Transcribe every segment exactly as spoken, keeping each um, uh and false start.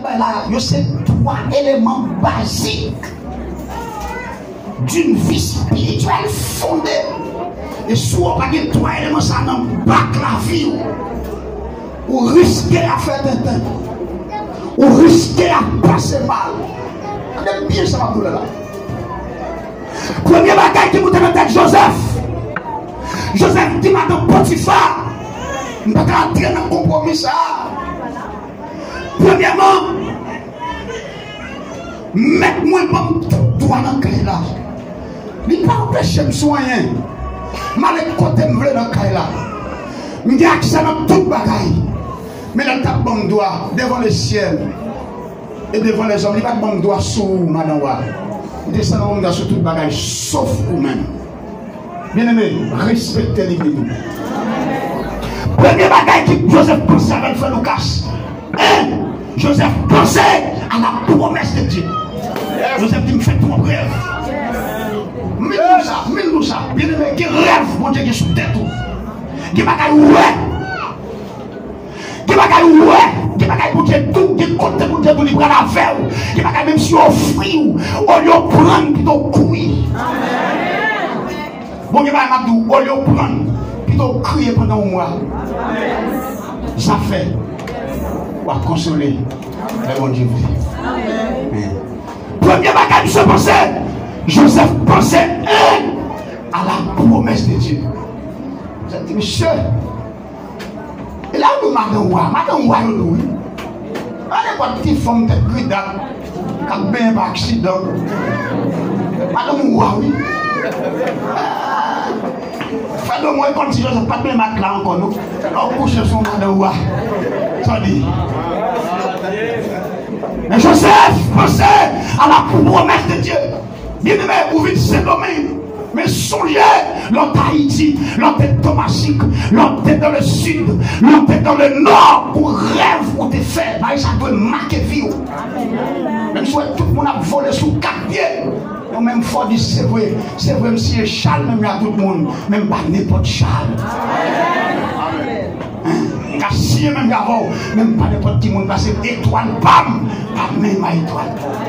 La, yo se twa eleman bazik d'une vie spirituelle fondée. E si w pa gen twa eleman sa nan bak lavi w, ou riske ap fè tenten. Ou riske ap pase mal. Tande byen sa m ap di w la. Premye bagay ki moute nan tèt Jozèf, Jozèf di madanm Potifa, m pa ka antre nan konpwomi sa a. Premyèman, mèt mwen ban m tout dwa nan kay la. Li pa anpeche m sou anyen. M ale kote m vle nan kay la. M gen aksè nan tout bagay. Men lè l t ap ban m dwa devan lesyèl e devan lèzòm, li pa t ban m dwa sou ou, madan wa. Li te sèlman ban m dwa sou tout bagay, sof ou menm. Byeneme, respekte limit ou. Premye bagay ki Jozèf panse avè l, frè Loukas. En, Jozèf panse a la promesse de Dieu. Jozèf di, "M fè twòp rèv." Men nou sa, men nou sa. Byeneme, gen rèv Bondye gen sou tèt ou. Gen bagay ou wè. Gen bagay ou wè, gen bagay Bondye di w, gen kote Bondye di w li pral avè w. Gen bagay menm si yo ofri w, olye w pran, pito w kouri. Bon, gen bagay m ap di w, olye w pran, pito w kriye pandan yon mwa. Sa fè, w ap konsole lè Bondye vle. Men, premye bagay misye panse, Jozèf panse, en, a la promesse de Dieu. Misye di, misye, E la yo di w madan wa, madan wa yo di w wi. Pa nenpòt ti fanm tèt gri dat k ap benyen pa aksidan. Madan wa wi. Fè de mwen kòmsi Jozèf pa t menm ak la ankò non. Lè w kouche sou madan wa. Sa di. Men Jozèf panse a la promesse de Dieu. Byeneme, ou vin Sendomeng. Men sonje, lè w t Ayiti, lè w te Tomasik, lè w te dans le sud, lè w te dans le nord, gon rèv ou te fè, bagay sa dwe make vi w. Menm si w wè tout moun ap vole sou kat pye, ou menm fò di, se vre, se vre, m siye Chal menm jan ak tout moun, men m pa nenpòt Chal. M ka siye menm jan avè w, men m pa nenpòt ki moun, paske etwal pa m pa menm a etwal pa w.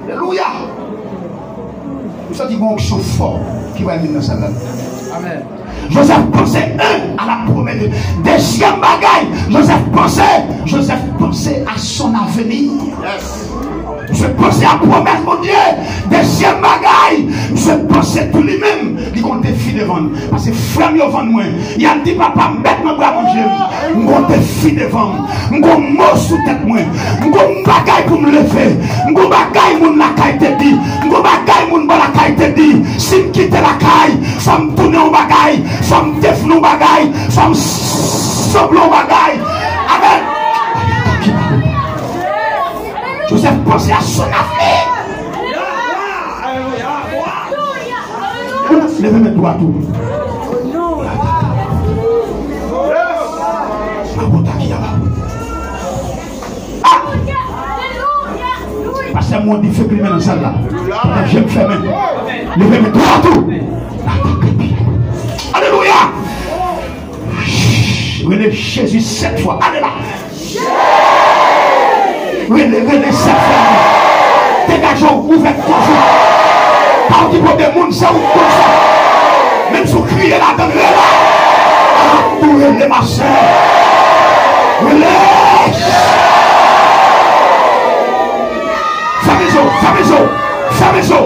Alelouya! M santi gon onksyon fò ki pral vin nan sal la. Amèn. Jozèf panse, en, a la promesse. Dezyèm bagay, Jozèf panse, Jozèf panse a son avenir. Misye panse a pwomès Bondye. Dezyèm bagay, misye panse pou li menm. Li gon defi devan l. Paske frè m yo vann mwen. Y ap di, "Papa, m bèt nan bra manje m. M gon defi devan m. M gon mo sou tèt mwen. M gon bagay pou m leve. M gon bagay moun lakay te di. M gon bagay moun bò lakay te di. Si m kite lakay, fò m tounen yon bagay. Fò m devni yon bagay. Fò m sanble yon bagay." Amèn. Jozèf panse a son avenir. Leve men dwat ou. Mabota ki aba. Ah! Pastè Modi fè plimen nan sal la. Pandan je m fèmen. Leve men dwat ou. Alelouya! Rele Jezi sèt fwa. Ale la. Rele, rele sèt fwa. Degaje w, ouvè kòz ou. Pa okipe de moun, se ou k konn sa. Menm si w kriye ladan l, rele. Ap tou rele, ma sè. Rele. Fèmen je w, fèmen je w, fèmen je w.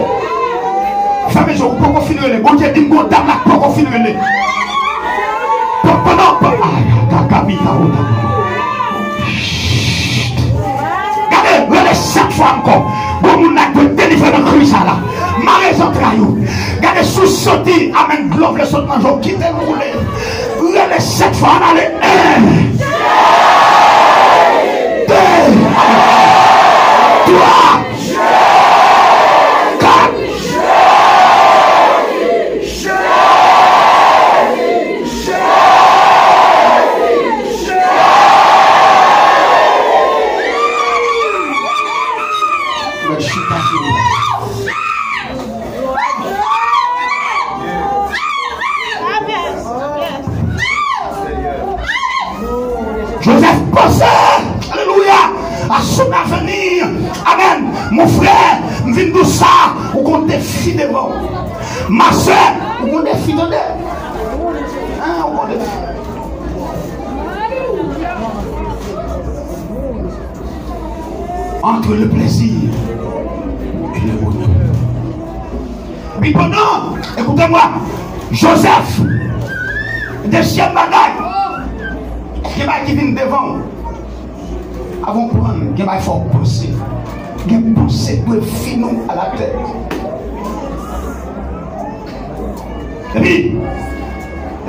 Fèmen je w, ou poko fin rele. Bondye di m gon dam la k poko fin rele. Pandan, pandan, ay, kaka, mi, ka, o, ta. Gade, rele sèt fwa ankò. Gon moun la dwe delivre nan kri sa la. Mare zantray ou. Gade si w santi, amèn, dlo vle sot nan je w, kite l koule. Rele sèt fwa, ann ale. En. De. Twa. Kat. Joseph panse, alelouya, a son avni. Amèn. Mon frè, m vin di w sa, ou gon defi devan w. Ma sè, ou gon defi, tande. Hein, ou gon defi. Entre le plaisir et le bonheur. Epi pandan, ekoute mwen, Joseph, dezyèm bagay, gen bagay ki vin devan w. Avan w pran, gen bagay fò w panse. Gen panse dwe vin ou a la tèt. Epi,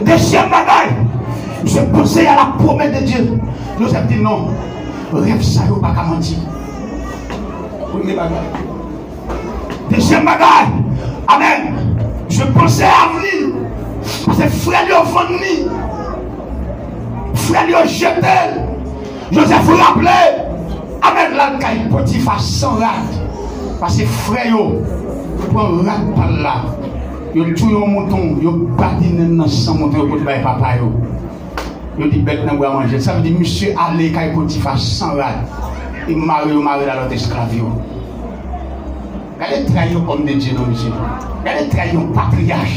dezyèm bagay, misye panse a la promesse de Dieu. Joseph di non, rèv sa yo pa ka manti. Premye bagay. Dezyèm bagay, amèn, misye panse a avni l. Paske frè l yo vann li. Frè l yo jete l. Joseph raple, amèn, l al kay Potifa san rad. Paske frè yo pran rad pa l la. Yo touye yon mouton, yo badinen l nan san mouton, yo pote bay papa yo. Yo di bèt nan bwa manje l. Sa vle di misye ale kay Potifa san rad. E mare yo mare l a lòt esklav yo. Gade tray yon homme de Dieu non, mesye. Gade tray yon patriyach.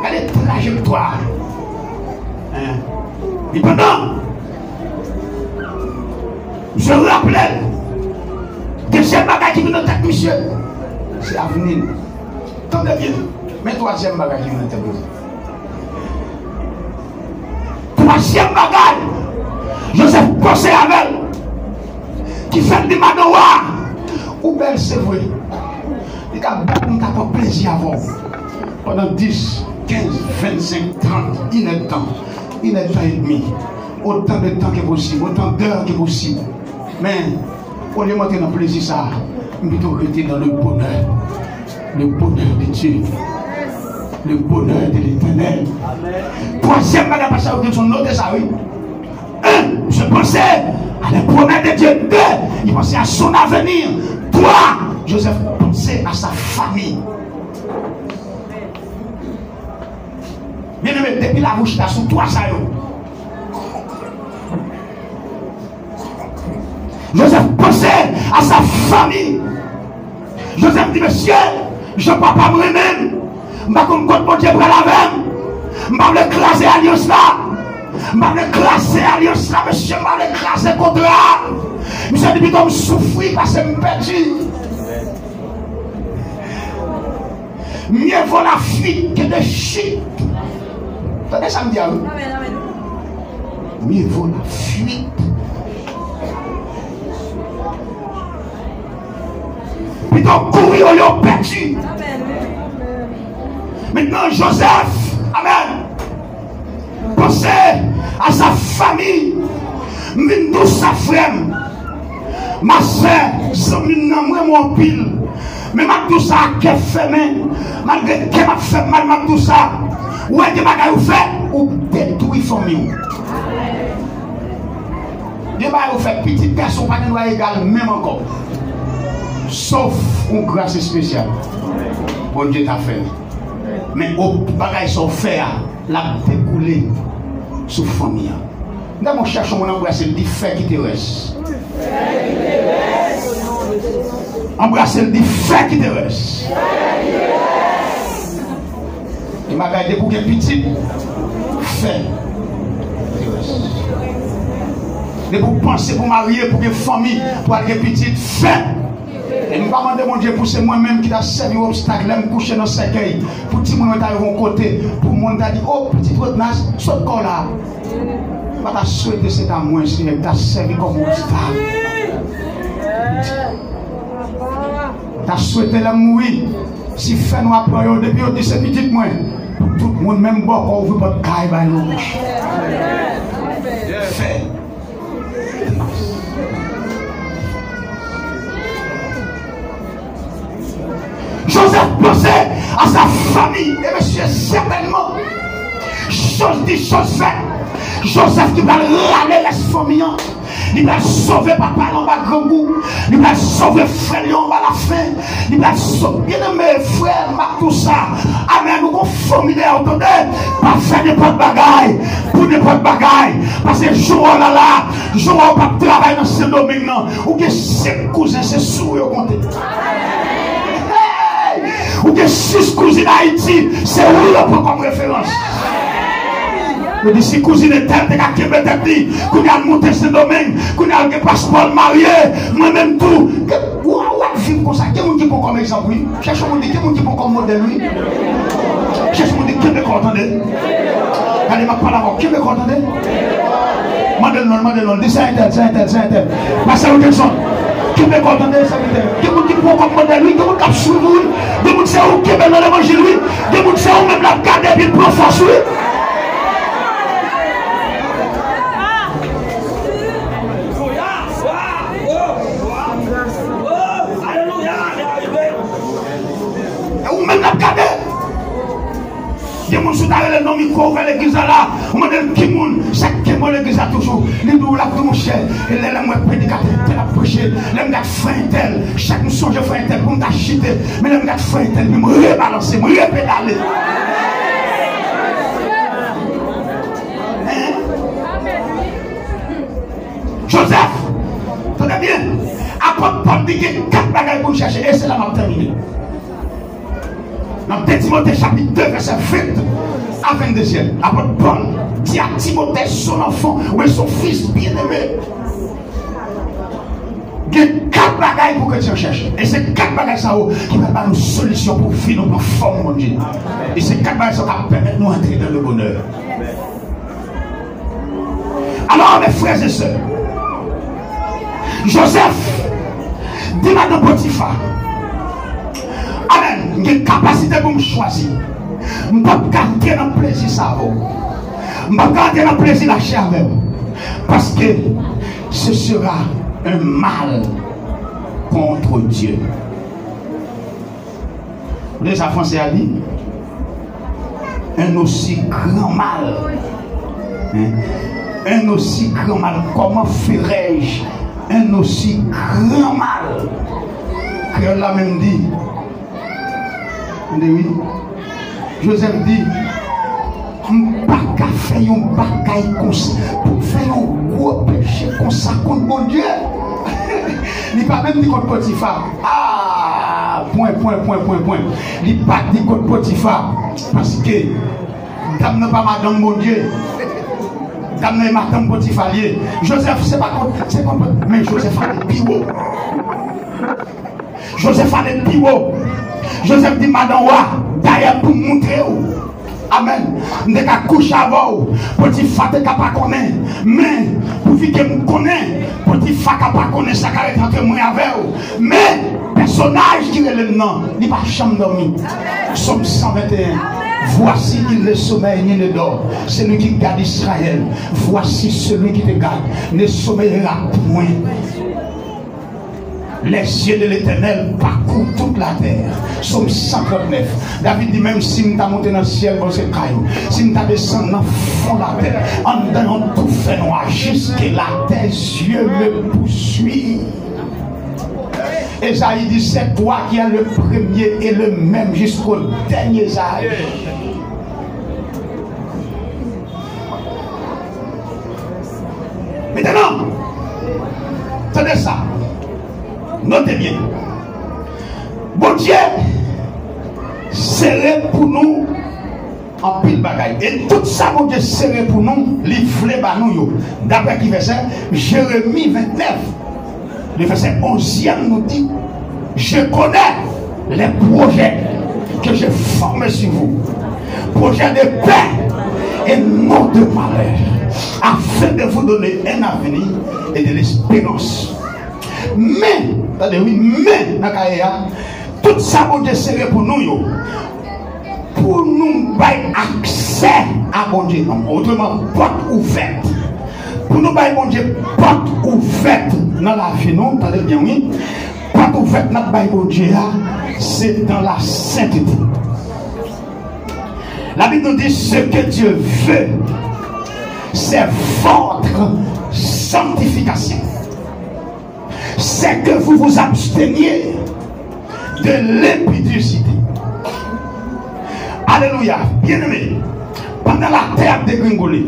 Gade trajektwa. Hein? Epi pandan, misye raple l, dezyèm bagay ki vin nan tèt misye, se avni l. Tande byen. Men twazyèm bagay ki vin nan tèt misye. Twazyèm bagay, Joseph panse avè l, ki fè l di madan wa, ou bèl se vre. Li ka bèl pou m ta pran plezi avè w. Pandan dis, kenz, vennsenk, trant, inèdtan, inèdtan edmi, otan de tan ke posib, otan dè ke posib. Men, olye m antre nan plezi sa, m pito rete dans le bonheur. Le bonheur de Dieu. Le bonheur de l'Éternel. Twazyèm bagay, pastè, ou te son note sa, wi. Un, je pensais à la promesse de Dieu. Deux, il pensait à son avenir. Trois, Joseph pensait à sa famille. Byeneme, depi la ou chita sou twa sa yo. Joseph panse a sa fanmi. Joseph di, mesye, jan papa m renmen m, m pa konn kot Bondye pral avè m. M pa vle kraze alyans la. M pa vle kraze alyans la, mesye, m pa vle kraze kontra a. Misye di, pito m soufri pase m pèdi. Mieux vaut la fuite que de chute. Tande sa m di a wi. Amèn, amèn. Mieux vaut la fuite. Pito kouri olye w pèdi. Amèn. Mentnan, Joseph, amèn, panse a sa fanmi. M vin di w sa, frè m. Ma sè, zanmi m nan, m renmen w anpil. Men m ap di w sa ak kè fèmen. Malgre kè m ap fè m mal, m ap di w sa. Ou wè gen bagay ou fè, ou detwi fanmi w. Gen bagay ou fè, pitit gason w pa gen dwa egal menm ankò. Sof yon gras espesyal Bondye ta fè l. Men o, bagay sa w fè a, l ap dekoule sou fanmi an. M ta bon chèche yon moun anbrase l, di fè ki te rès. Anbrase l, di fè ki te rès. E bagay depi w gen pitit, fè ki te rès. Depi w panse pou marye, pou gen fanmi, pou al gen pitit, fè. E m pa mande Bondye pou se mwen menm ki ta sèvi obstak lè m kouche nan sèkèy. Pou timoun mwen ta rive yon kote, pou moun ta di, o, pitit Rodnas, sot kò w la. M pa ta swete se ta mwen, Senyè, ki ta sèvi kòm obstak. M ta swete lè m mouri, si fè nwa pran yo, depi yo di se pitit mwen, pou tout moun, menm bòkò, ouvri pòt kay ba yo. Fè. Joseph panse a sa fanmi. E mesye, sètènman, choz di, choz fèt. Joseph ki pral rale rès fanmi an. Li pral sove papa l anba grangou. Li pral sove frè l yo anba lafen. Li pral sove, byeneme, frè m ap di w sa. Amèn. Ou gon fanmi dèyè w, tande. Pa fè nenpòt bagay pou nenpòt bagay. Paske jou w la la, jou w p ap travay nan Sendomeng nan. Ou gen senk kouzen, se sou ou yo konte. Hey! Ou gen sis kouzin Ayiti, se ou yo pran kòm referans. Yo di si kouzin entèl te ka kenbe tèt li, kounye a l moute Sendomeng, kounye a l gen paspò, l marye, mwen menm tou. Ou, ou ap viv konsa, gen moun ki pran kòm egzanp, wi. Chèche moun di, gen moun ki pran kòm modèl, wi. Chèche moun di, kenbe kò w, tande. Gade, m ap pale avè w, kenbe kò w, tande. Mande l non, mande l non. Di se entèl, se entèl, se entèl. Pastè Wilkinson, kenbe kò w, tande, sèvitè. Gen moun ki pran w kòm modèl, wi. Gen moun k ap swiv ou, wi. Gen moun se ou k kenbe nan levanjil, wi. Gen moun se ou menm l ap gade epi l pran fòs, wi. E ou menm l ap gade. Gen moun si w ta rele l nan mikwo, ouvè legliz la la, ou mande l ki moun, sa k kenbe w legliz la toujou. Li di w, l ap di w, monchè, e lè, lè m wè predikatè entèl ap preche, lè m gad frè entèl, chak m sonje frè entèl, pou m ta chite, men lè m gad frè entèl, men m rebalanse, m repedale. Hein? Joseph, tande byen, apot Pòl di gen kat bagay pou n chèche, e se la m ap tèmine. Nan de Timote chapit de vèsè ven a vennde, apot Pòl di a Timote, son enfant, ou son fils bien-aimé. Gen kat bagay pou kretyen chèche. E se kat bagay sa yo ki pral ba nou solisyon pou vi nou pran fòm Bondye. E se kat bagay sa yo k ap pèmèt nou antre dans le bonheur. Alò, mes frères et sœurs, Joseph di madanm Potifa, amèn, m gen kapasite pou m chwazi. M p ap ka antre nan plezi sa avè w. M p ap ka antre nan plezi lachè avè w. Paske ce sera un mal contre Dieu. Ou tande sa franse a di? Un aussi grand mal. Hein? Un aussi grand mal. Comment ferais-je un aussi grand mal? Kreyòl la menm di, tande wi. Joseph di, m pa ka fè yon bagay konsa, pou m fè yon gwo peche konsa kont Bondye. Li pa menm di kont Potifa. Ah, pwen, pwen, pwen, pwen, pwen. Li pa di kont Potifa. Paske dam nan pa madanm Bondye. Dam nan e madanm Potifa li ye. Joseph, se pa kont, se pa kont, men Joseph ale pi wo. Joseph ale pi wo. Joseph di madanm wa, dayè pou m montre w. Amèn. M te ka kouche avè w. Potifa te ka pa konnen. Men, pouvi ke m konnen, Potifa ka pa konnen sa ka ret antre mwen avè w. Men, pèsonaj ki rele m nan, li pa janm dòmi. Sòm san venteyen. Voici, il ne sommeille ni ne dort, celui qui garde Israël. Voici celui qui te garde ne sommeillera point. Les yeux de l'Éternel parcourent toute la terre. Sòm san trannèf. David di, menm si m ta monte nan syèl, bò se kay ou, si m ta desann nan fon latè, anndan yon tou fènwa, jusque là tes yeux me poursuivent. Ezayi di, c'est toi qui es le premier et le même jusqu'au dernier âge. Mentnan, tande sa. Note byen. Bondye sere pou nou anpil bagay. E tout sa Bondye sere pou nou, li vle ba nou yo. Daprè ki vèsè? Jeremi ventnèf. Le vèsè onzyèm nou di, je connais les projets que j'ai formés sur vous, projets de paix et non de malheur, afin de vous donner un avenir et de l'espérance. Men, tande wi, men nan kaye a, tout sa Bondye sere pou nou yo, pou nou bay aksè a Bondye, otreman, pòt ouvèt. Pou nou bay Bondye pòt ouvèt nan lavi nou, tande byen wi. Pòt ouvèt n ap bay Bondye a, se dans la sainteté. La Bible nous dit, ce que Dieu veut, c'est votre sanctification, c'est que vous vous absteniez de l'impudicité. Alelouya. Byeneme, pandan latè ap degringole,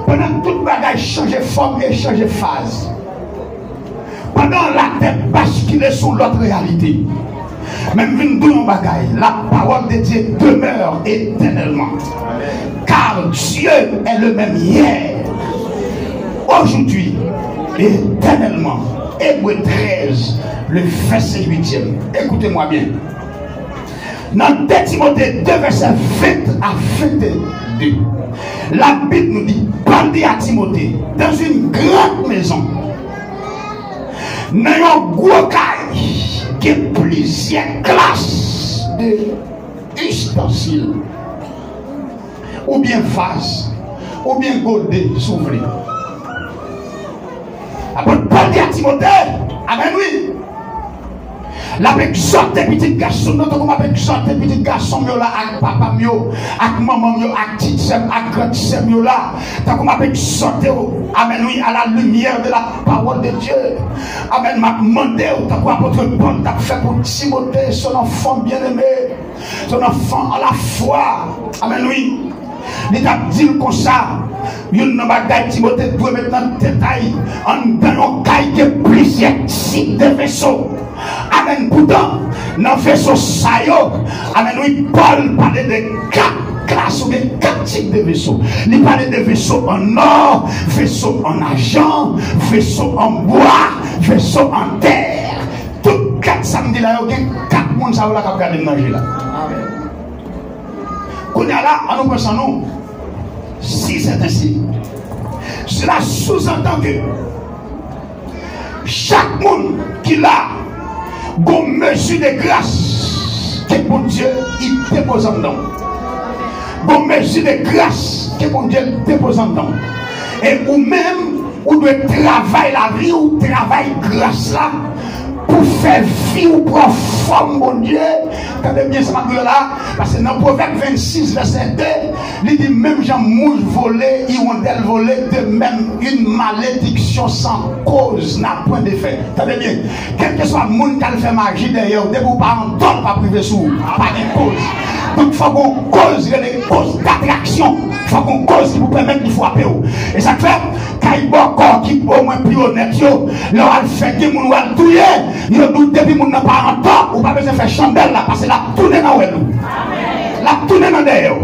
pandan tout bagay chanje fòm e chanje faz, pandan latè baskile sou lòt reyalite, men m vin di w yon bagay, la parole de Dieu demeure éternellement. Car Dieu est le même hier, aujourd'hui, et éternellement. Hébreux treize, le verset huitième. Écoutez-moi bien. Nan de Timote de, vèsè ven a vennde, Labib nou di, Pòl di a Timote, dans une grande maison, nan yon gwo kay, gen plizyè klas de istansil, oubyen vaz, oubyen gode, si w vle. Apot Pòl di a Timote, amèn wi, l ap egzòte pitit gason l yo, tankou m ap egzòte pitit gason m yo la, ak papa m yo, ak manman m yo, ak ti sè m, ak grann sè m yo la, tankou m ap egzòte w, amèn wi, à la lumière de la parole de Dieu. Amèn, m ap mande w, tankou apot Pòl t ap fè pou Timote, son enfant bien-aimé, son enfant à la foi. Amèn wi. Li t ap di l konsa, youn nan bagay Timote dwe met nan tèt a l, anndan yon kay gen plizyè tip de veso. Amèn. Poutan, nan veso sa yo, amèn wi, Pòl pale de kat klas oubyen kat tip de veso. Li pale de veso an nò, veso an ajan, veso an bwa, veso an tè. Tout kat sa m di la yo, gen kat moun sa yo la k ap gade m nan je la. Kounye a la, ann nou pran san nou. Si c'est ainsi, cela sous-entend que chak moun ki la, gon mezi de gras ke Bondye li depoze anndan w. Gon mezi de gras ke Bondye li depoze anndan w. E ou menm, ou dwe travay lavi w, travay gras la, pou fè vi w pran fòm Bondye. Tande byen sa m ap di w la, paske nan Pwovèb vennsis, vèsè de, li di, menm jan mouch vole, iwondèl vole, de même une malédiction sans cause n'a point d'effet. Tande byen, kèlkeswa moun k al fè maji dèyè w, depi w pa an tò, l p ap rive sou ou. Pa gen koz. Donk, fòk gon koz, rele koz datraksyon. Fòk gon koz ki pou pèmèt li frape w. E sa k fè, kay bòkò ki omwen pi onèt yo, lè w al fè gen moun w al touye, yo di w depi moun nan pa an tò, ou pa bezwen fè chandèl la, paske l ap tounen nan wèl ou. L ap tounen nan dèyè w.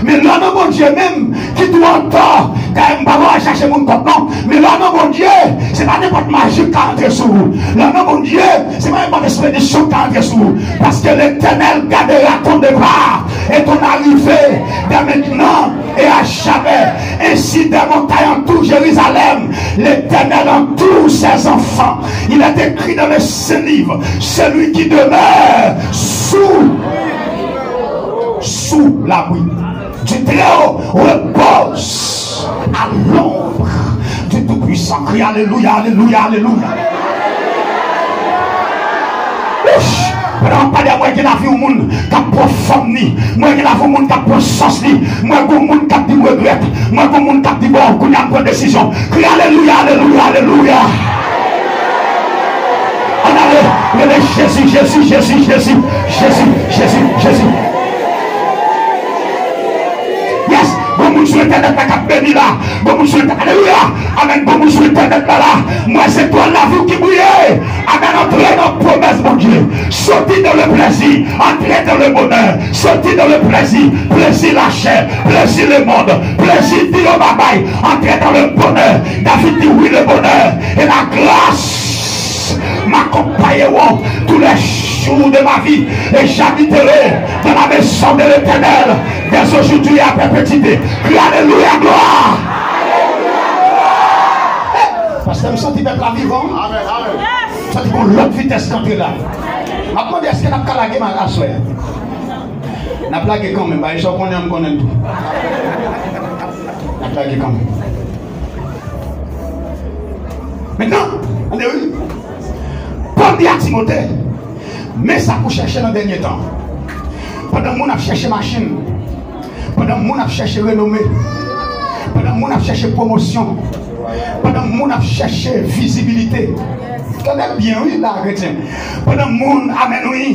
Men lè w nan Bondye menm, ki di w an tò, dayè m pa vle w al chache moun kont non, men lè w nan Bondye, se pa nenpòt maji k ka antre sou ou. Lè w nan Bondye, se pa nenpòt espedisyon k ka antre sou ou. Parce que l'Éternel gardera ton départ et ton arrivée dès maintenant et à jamais. Ainsi, des montagnes entourent Jérusalem, l'Éternel entoure ses enfants. Il est écrit dans le Saint Livre, celui qui demeure sous, sous l'abri du Très-Haut repose à l'ombre du Tout-Puissant. Crie alléluia, alléluia, alléluia. Ouch! Pandan m ap pale a, mwen gen lavi yon moun k ap pran fòm li. Mwen gen lavi yon moun k ap pran sans li. Mwen gen yon moun k ap di m regrèt. Mwen gen yon moun k ap di bon, kounye a m pran desizyon. Kriye alelouya, alelouya, alelouya. Ann ale, rele Jezi, Jezi, Jezi, Jezi. Yes! Bon moun sou entènèt la k ap beni la. Bon moun sou entènèt, alelouya. Amèn. Bon moun sou entènèt la la. M wè se etwal lavi w ki briye. Amèn. Antre nan pwomès Bondye. Soti dans le plaisir, antre dans le bonheur. Soti dans le plaisir, plaisir la chair, plaisir le monde, plaisir di yo babay. Antre dans le bonheur. David di, oui, le bonheur et la grâce m'accompagneront tous les jours de ma vie et j'habiterai dans la maison de l'Éternel dès aujourd'hui à perpétuité. Crie alléluia, gloire. Pastè, m santi pèp la vivan. Amèn, amèn. M santi gon lòt vitès k antre la. M ap mande, èske n ap ka lage m aswè a? N ap lage kanmenm, bagay sa w konnen an, m konnen l tou. N ap lage kanmenm. Mentnan, tande wi. Pòl di a Timote, men sa pou chèche nan dènye tan. Pandan moun ap chèche machin, pandan moun ap chèche renome, pandan moun ap chèche pwomosyon, Pandan moun ap chèche vizibilite, tande byen wi la, kretyen. Pandan moun, amèn wi,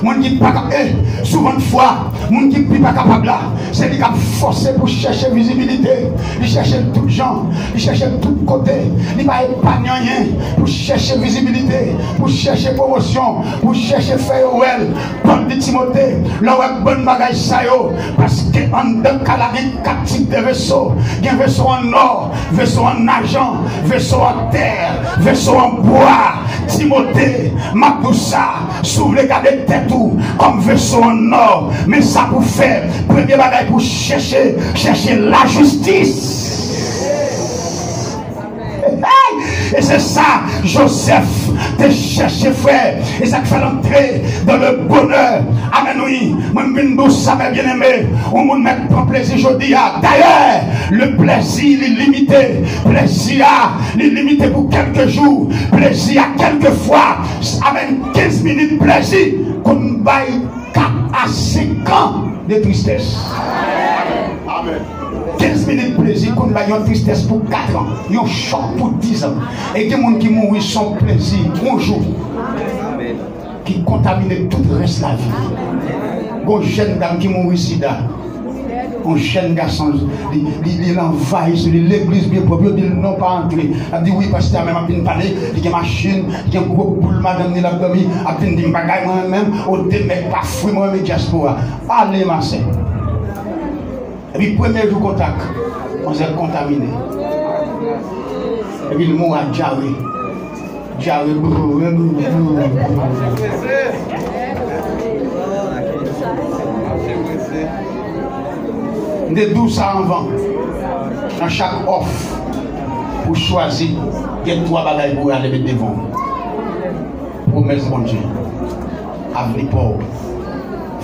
moun ki pa ka, eh, souvan fwa, moun ki pi pa kapab la, se li k ap fòse pou chèche vizibilite. Li chèche l tout jan, li chèche l tout kote, li pa epanye anyen pou chèche vizibilite, pou chèche pwomosyon, pou chèche fè yo wè l. Pòl di Timote, lè w wè bann bagay sa yo, paske anndan kay la gen kat tip de veso. Gen veso an nò, veso an ajan, veso an tè, veso an bwa. Timote, m ap di w sa, si w vle gade tèt ou kòm veso an nò, men sa pou fè, premye bagay pou chèche, chèche lajistis. Hey! E se sa Joseph te chèche, frè. E sa k fè l antre dans le bonheur. Amèn, wi. Mwen, m vin di w sa, mes bien-aimés. Yon moun mèt pran plezi jodi a. Dayè, le plezi, li limite. Plezi a, li limite pou kèlke jou. Plezi a, kèlkefwa, amèn, kenz minit plezi konn bay kat a senk an de tristès. Amèn. Kenz minit plezi konn bay yon tristès pou kat an, yon chòk pou diz an. E gen moun ki mouri san plezi yon jou, ki kontamine tout rès lavi. Gon jèn dam ki mouri sida. Yon jèn gason, li, li, li anvayi sou li, legliz byen pwòp, yo di l non, pa antre. L ap di wi, pastè a menm ap vin pale, li gen machin, li gen gwo boul madanm ni l ap dòmi, ap vin di m bagay mwen menm, o de nèg pa fri mwen renmen dyaspora. Ale masè. Epi premye jou kontak, manzè kontamine. Epi l mouri ak dyare. Dyare. M te di w sa anvan. Nan chak òf pou chwazi, gen twa bagay pou w ale met devan w. Pwomès Bondye, avni pa w,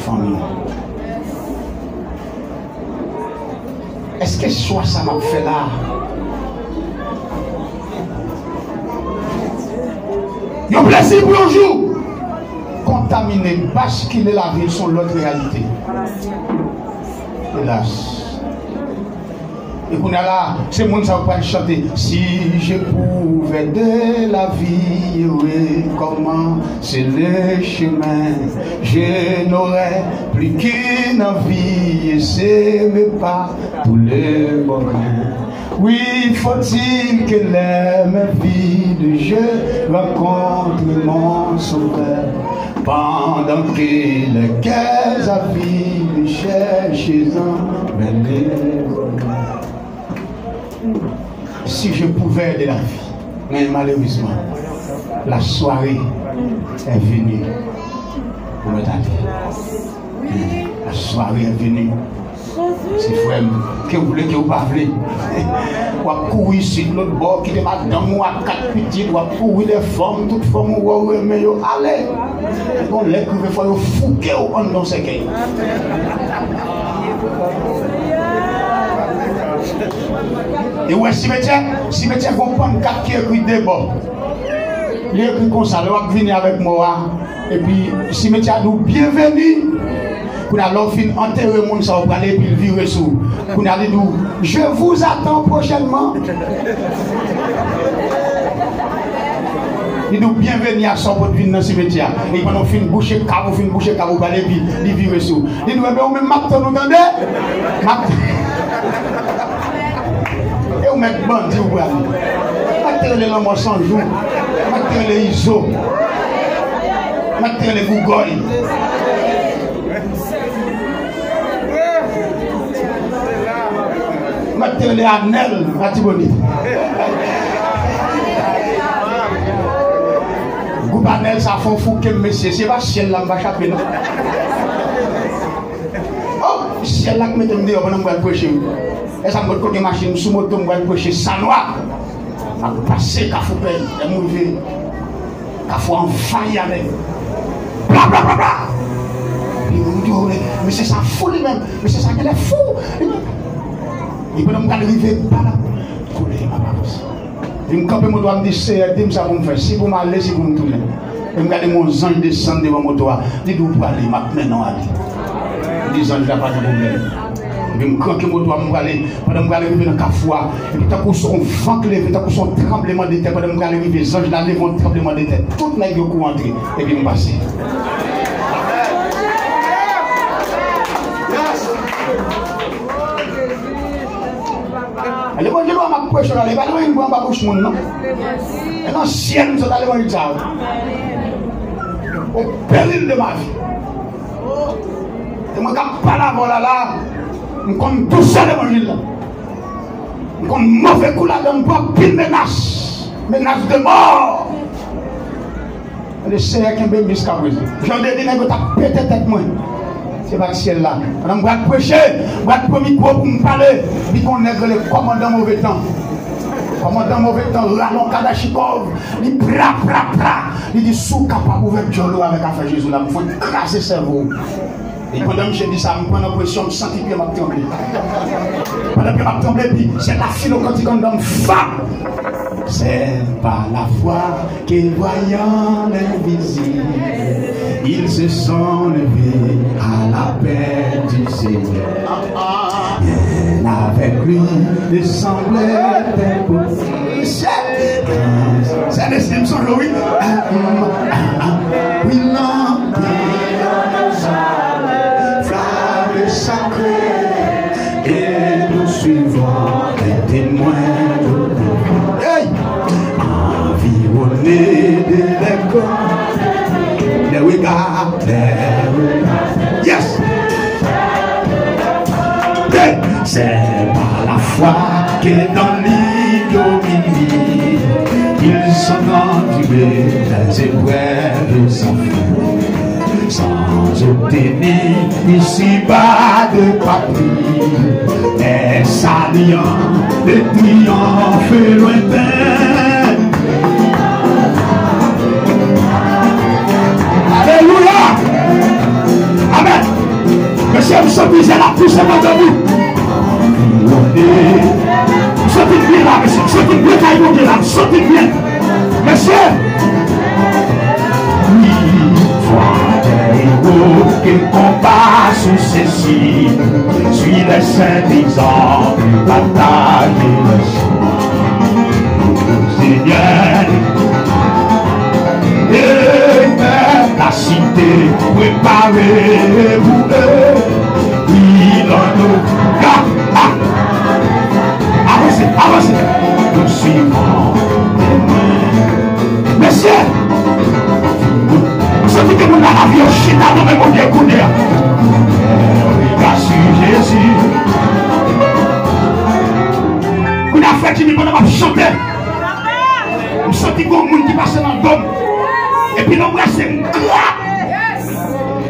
fanmi w. Èske chwa sa m ap fè la a, yon plezi pou yon jou, kontamine, baskile lavi l sou lòt reyalite? Elas. E kounye a la, se moun sa yo pral chante, si je pouvais de la vie recommencer le chemin, je n'aurais plus qu'une envie, et c'est me pas tous les bons. Oui, faut-il que l'air me vide, je rencontre mon sauveur. Pendant que les cœurs avides cherchent en vain le bonheur. Si je pouvais de la vie. Men malerezman, la soirée est venue pou mwen t ale. La soirée est venue. Se frè m, ke w vle, ke w pa vle. W ap kouri isit, lòt bò, kite madanm ou ak kat pitit, w ap kouri dèyè fanm, tout fanm ou wè w renmen yo, ale. Gon lè k rive fò yo fouke w anndan sèkèy. E w wè simetyè, simetyè gon pannkat ki ekri de bò. Li ekri konsa, lè w ap vini avèk mò a, epi simetyè a di w byenveni. Kounye a, lè w fin antere moun sa, w prale epi l vire sou ou. Kounye a, li di w, je vous attends prochainement. Li di w byenveni a sa w pot vin nan simetyè a. E pandan w fin bouche kav ou, fin bouche kav ou, prale epi li vire sou ou. Li di w, enben, ou menm m ap tann ou, tande? M ap E ou mèt bandi ou prale. Mèt te rele Lanmò San Jou. Mèt te rele Izo. Mèt te rele Gougòy. Mèt te rele Anèl Latibonit. Gwoup Anèl sa fè w fouke m, mesye. Se pa syèl la m va chape, non. Oh, syèl la k mete m deyò pandan m pral preche, wi. E sa m pot kote machin, m sou moto, m pral preche Sanwa. M ap pase Kafou Pèy, lè m rive Kafou a anvayi avè m. Bla, bla, bla, bla. Epi m di, "Oh, men, mesye sa fou li menm, mesye sa genlè fou." Epi pandan m pral rive, bala, koule m ap avanse. Epi m kanpe moto a, m di, "Seyè, di m sa pou m fè, si pou m ale, si pou m tounen." Epi m gade m wè yon zanj desann devan moto a. Li di, "Ou prale, m ap mennen w ale." M di zanj la, "Pa gen pwoblèm." Epi m kranke moto a, m prale, pandan m prale rive nan kafou a, epi tankou se yon van k leve, tankou se yon tranblemanntè, pandan m prale rive, zanj la leve yon tranblemanntè. Tout nèg yo kouri antre, epi m pase. Levanjil ou a m ap preche la, li pa lwen anba bouch moun, non. E nan syèl m sot a levanjil sa a. Au péril de ma vie. E mwen k ap pale avè w la, la, m konn dousè levanjil la. M konn move kou ladan, m pran anpil menas. Menas de mò. Mande Seyè kenbe m jiskaprezan. Jan de di nèg yo t ap pete tèt mwen. Se pa t syèl la. Pandan m pral preche, m pral pran mikwo pou m pale. Epi gon nèg rele kòmandan move tan. Kòmandan move tan, ralon kalachnikòv, li pra, pra, pra. Li di, "Si w kapab ouvè djòl ou avèk afè Jezi la, m fouti kraze sèvo w." E pandan misye di sa, m pran nan presyon, m santi pye m ap tranble. Pandan pye m ap tranble, epi se la filo kantik anndan m, fap! C'est par la foi que voyant l'invisible, ils se sont levés à l'appel du Seigneur. Rien avec lui ne semblait impossible. Sèlespri m sonje w, wi. Wi, non. Flamme sacrée, et nous suivons les témoins de Dieu. Hey! Environné de l'écho, les regards, les regards. Yes! Hey! C'est par la foi que dans l'ignominie, ils sont endurés des épreuves sans fin, sans obtenir ici-bas de patrie, mais saluant le triomphe lointain. Alelouya! Amèn! Mesye, m santi zèl ap pouse mwen debout. M santi m byen la, mesye. M santi m byen kay Bondye la. M santi m byen. Mesye! Oui, vois des héros qui combattent sur ces cimes, sur les saints disant, bataille de Seigneur, et la cité préparée pour eux. Oui, dans nos gars. Ah. Avanse, avanse. Nous suivons. Mesye, m santi ke moun nan lavi yo chita nan men Bondye kounye a. Regarde sur Jésus. Kounye a, frè Jimmy, pandan m ap chante, m santi gon moun ki pase nan do m. Epi l anbrase m, grap!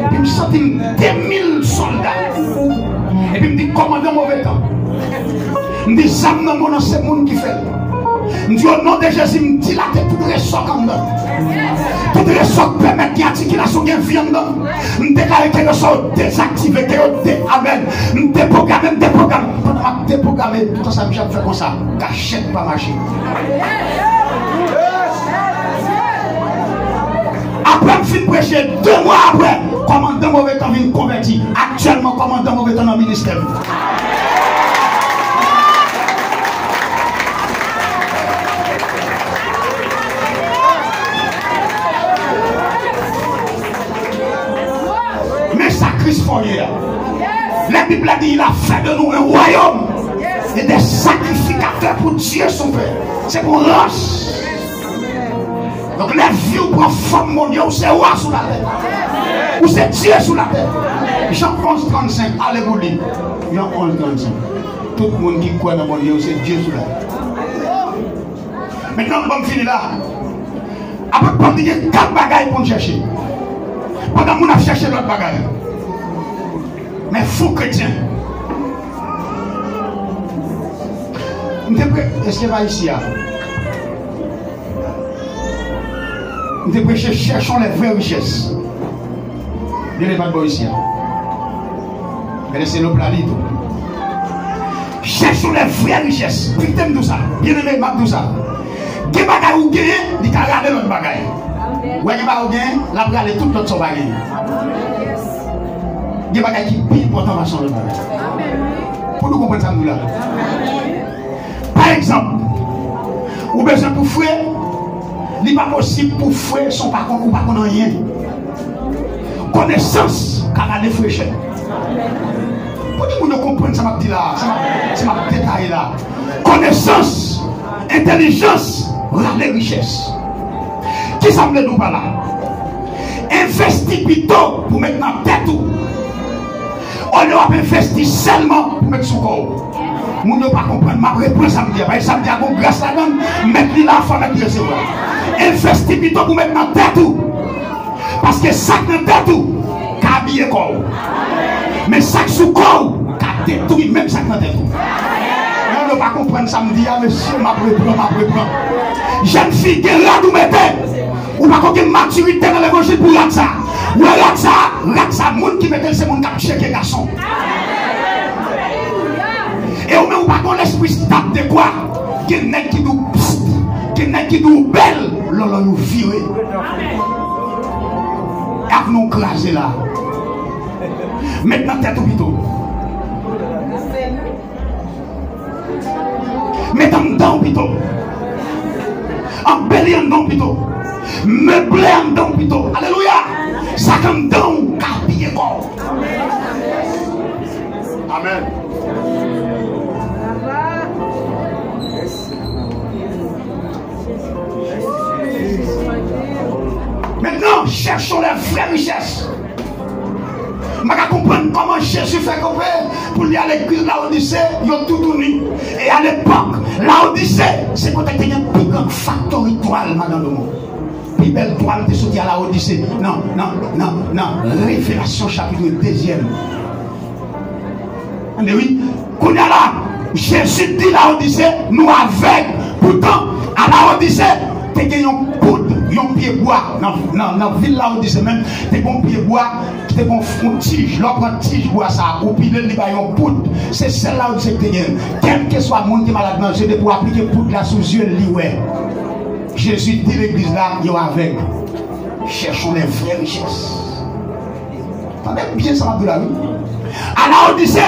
Epi m santi m de mil sòlda. Epi m di, kòmandan move tan. M di, zam nan men w nan se moun ki fè l. M di, o non de Jezi, m dilate tout resò k anndan. Tout resò k pèmèt gen atikilasyon, gen vi anndan. M deklare ke resò yo dezaktive, ke yo de-, amèn. M depwograme, m depwograme. Pandan m ap depwograme, tout sa misye ap fè konsa. Kachèt pa mache. Apre m fin preche, de mwa apre, kòmandan move tan vin konvèti. Aktyèlman, kòmandan move tan nan ministè m. Men sa Kris fè w ye a. Lè Bib la di, il a fait de nous un royaume et des sacrificateurs pour Dieu son Père. Se pou rans. Donk, lè vi w pran fòm Bondye, ou se wa sou latè. Ou se Dye sou latè. Jan onz trannsenk, ale pou li. Jan onz trannsenk. Tout moun ki kwè nan Bondye, ou se Dye sou latè. Mentnan, ban m fini la. Apot Pòl di gen kat bagay pou n chèche. Pandan moun ap chèche lòt bagay. Men fo kretyen. M te pre-, èske pa isi a? M te preche, cherchons les vraies richesses. Byeneme, pa t bò isi a. Men se lòt la li tou. Cherchons les vraies richesses. Kite m di w sa. Byeneme, m ap di w sa. Gen bagay ou genyen, li ka rale lòt bagay. Ou wè gen bagay ou genyen, l ap rale tout lòt sa w pa genyen. Gen bagay ki pi enpòtan pase yon lòt bagay. Pou nou konprann sa m di w la. Pa egzanp, ou bezwen pou fre, li pa posib pou fre san w pa konn, ou pa konn anyen. Konesans ka rale frechè. Pou di moun yo konprann sa m ap di la, sa m ap, sa m ap detaye la. Konesans, entèlijans rale richès. Kisa m vle di w pa la? Envesti pito pou met nan tèt ou, olye w ap envesti sèlman pou met sou kò w. Moun yo pa konprann, m ap reprann sa m di a. Paske sa m di a gon gras ladan l, mèt li la, fò mèt li resevwa. Envesti pito pou met nan tèt ou. Paske sa k nan tèt ou ka abiye kò w. Men sa k sou kò w ka detwi menm sa k nan tèt ou. Moun yo pa konprann sa m di a, mesye, m ap reprann, m ap reprann. Jèn fi, gen rad ou mete. Ou pa ko gen matirite nan levanjil pou rad sa. Ou wè rad sa, rad sa, moun ki mete l se moun k ap tcheke gason. E ou menm ou pa gon lespri stab dekwa. Gen nèg ki di w pst, gen nèg ki di w bèl, lòlòy ou vire. Ak nou kraze la. Met nan tèt ou pito. Met anndan w pito. Anbeli anndan w pito. Meble anndan w pito. Alelouya. Sa k anndan w ka abiye kò w. Amèn. Maintenant, cherchons les vraies richesses. M pa ka konprann kòman Jezi fè kanpe pou li al legliz Lawodise, yo toutouni. E alepòk, Lawodise, se kote k te gen pi gran faktori twal madanm. Pi bèl twal te soti a Lawodise nan, nan, nan, nan Revelasyon chapit dezyèm. Tande wi. Kounye a la, Jezi di Lawodise, nou avèg. Poutan, a Lawodise, te gen yon poud, yon pye bwa. Nan, nan, nan vil Lawodise menm, te gen yon pye bwa ki te gen yon tij. Lè w pran tij bwa sa a, ou pile l, li bay yon poud. Se sèl Lawodise ki te gen. Kèlkeswa moun ki malad nan zye, depi w aplike poud la sou zye l, li wè. Jezi di legliz la, yo avèg. Cherchons les vraies richesses. Tande byen sa m ap di la, wi. A Lawodise,